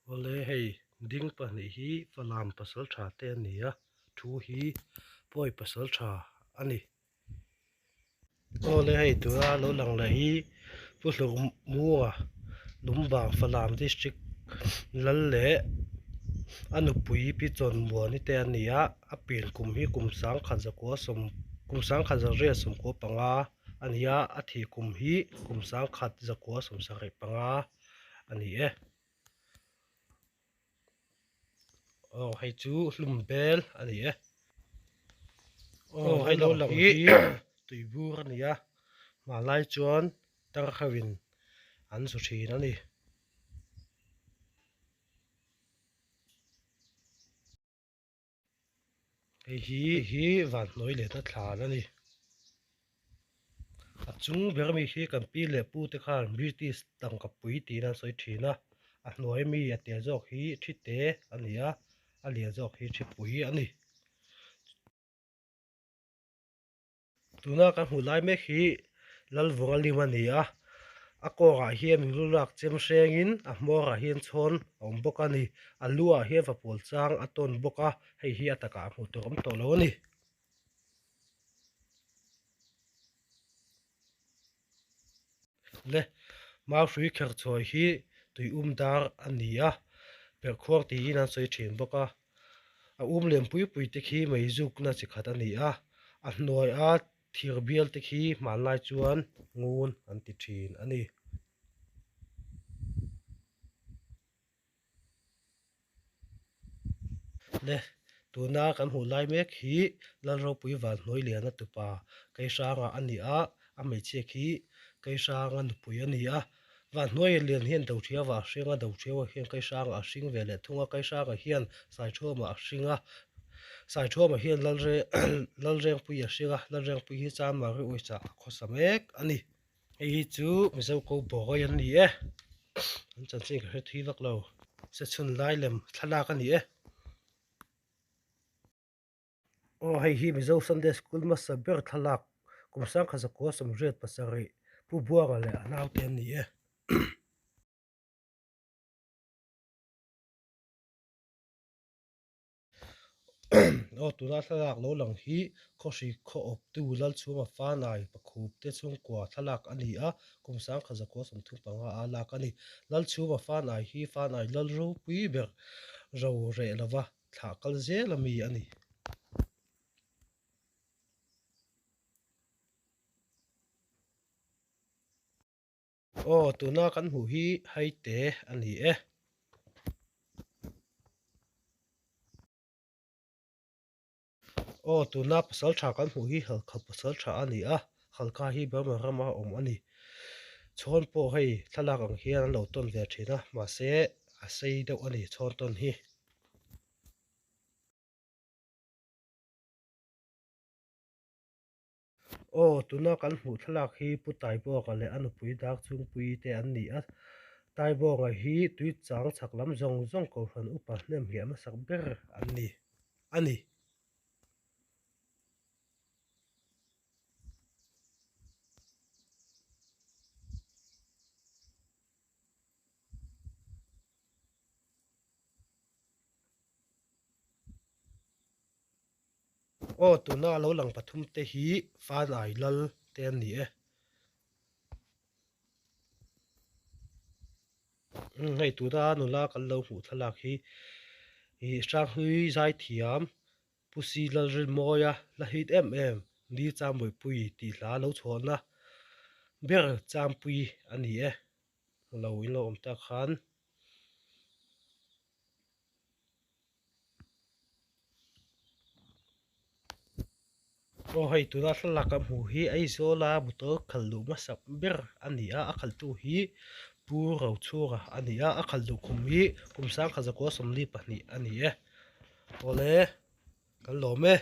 Awle hei ding pahnih hi Falam pasaltha te a ni a, thu hi Pawi pasaltha a ni. Awle hei tura lo lang leh hi Pu Hlurmunga Lumbang Falam District lal leh a nupui Pi Chawnmuani te a ni a, a pian kum hi kum sangkhat zakua sawm kum sangkhat zakriat sawmkua panga a ni a, a thih kum hi kum sangkhat zakua sawmsarih panga a ni e. Aw hei chu hlum bel a ni e. Aw hei lo lang hi tui bur a ni a, hmanlai chuan tar ho in an zu thin a ni. Hei hi hi van hnuai lehna thlan a ni. A chung ber ami hi kan pi leh pu te khan British tangka pui tiin an sawi thin a, a hnuai mi a tel zawk hi thi te a ni a, a lian zawk hi thi pui a ni. Tuna kan hmuh lai mek hi Lalvunga lim a ni a, a kawngah hian min lu lak chem hrengin a hmawrah hian chhawn a awm bawk a ni. A lu ah hian vapawl chang a tawn bawk a, hei hi a takah hmuh tur awm tawh lo a ni. Le, Mauhrui kherchhawi hi tui um dar a ni a, perhkhuang tiin an sawi thin bawk a. A um lian pui pui te khi mei zukna chi khat a ni a, a hnuaia thir bial te khi hmanlai chuan ngun an ti thin a ni. Le, tuna kan hmuh lai mek hi Lalropui Vanhnuailiana tupa Keihranga a ni a, a hmeichhia khi Keihranga nupui a ni a. Vanhnuailian hian Doṭhiaua a hring a, Doṭhiaua hian Keihranga a hring ve leh thung a, Keihranga hian Saithuama a hring a, Saithuama hian Lalrengpui a hring a, Lalrengpui hi Chanmari Uicha a khawsa mek a ni. Hei hi chu Mizo ko bawi an ni e, an chanchin ka hre thui vak lo, se chhun lai lem thlalak a ni e. Aw hei hi Mizo Sunday School hmasa ber thlalak kum sangkhat zakua sawmriat pasarih Pu Buanga leh a naute an ni e. Aw tuna thlalak lo lang hi khawhri khaw awptu Lalchhunga Fanai Pakhup te chhungkua thlalak a ni a, kum sangkhat zakua 35 a lak a ni. Lalchhunga Fanai hi Fanai lal ropui ber ro reh lova thlah kal zel ami a ni. Aw tuna kan hmuh hi haite a ni e. Aw tuna pasal tha kan hmuh hi halkha pasal tha a ni a, halkha hi Burma rama awm a ni. Chhawn pawh hei thlalak ang hian an lo tawn ve thin a, mahse a sei deuh a ni chhawn tawn hi. Aw, tuna kan hmuh thlalak hi Pu Taibawnga leh a nupui Darchhungpuii te an ni a. Taibawnga hi tui chang chhak lam zawng zawng Kohhran upa hnem hliah hmasak ber an ni a ni. Aw tuna lo lang pathum te hi Fanai lal te an ni e. Umm hei tuna nula kan lo hmuh thlalak hi ih Hranghlui Zaithiam Pu Si Lalrinmawia la hit em em Ni Changmawipui tih hla lo chhuahna ber Changpui a ni e. Lo in lo awm tak khan. Aw hei tuna thlalak ka hmuh hi Aizawla motor khalh luh hmasak ber a ni a, a khalhtu hi Pu Rochhunga a ni a, a khalh luh kum hi kum sangkhat zakua 42 a ni e. Awle kan lawm e.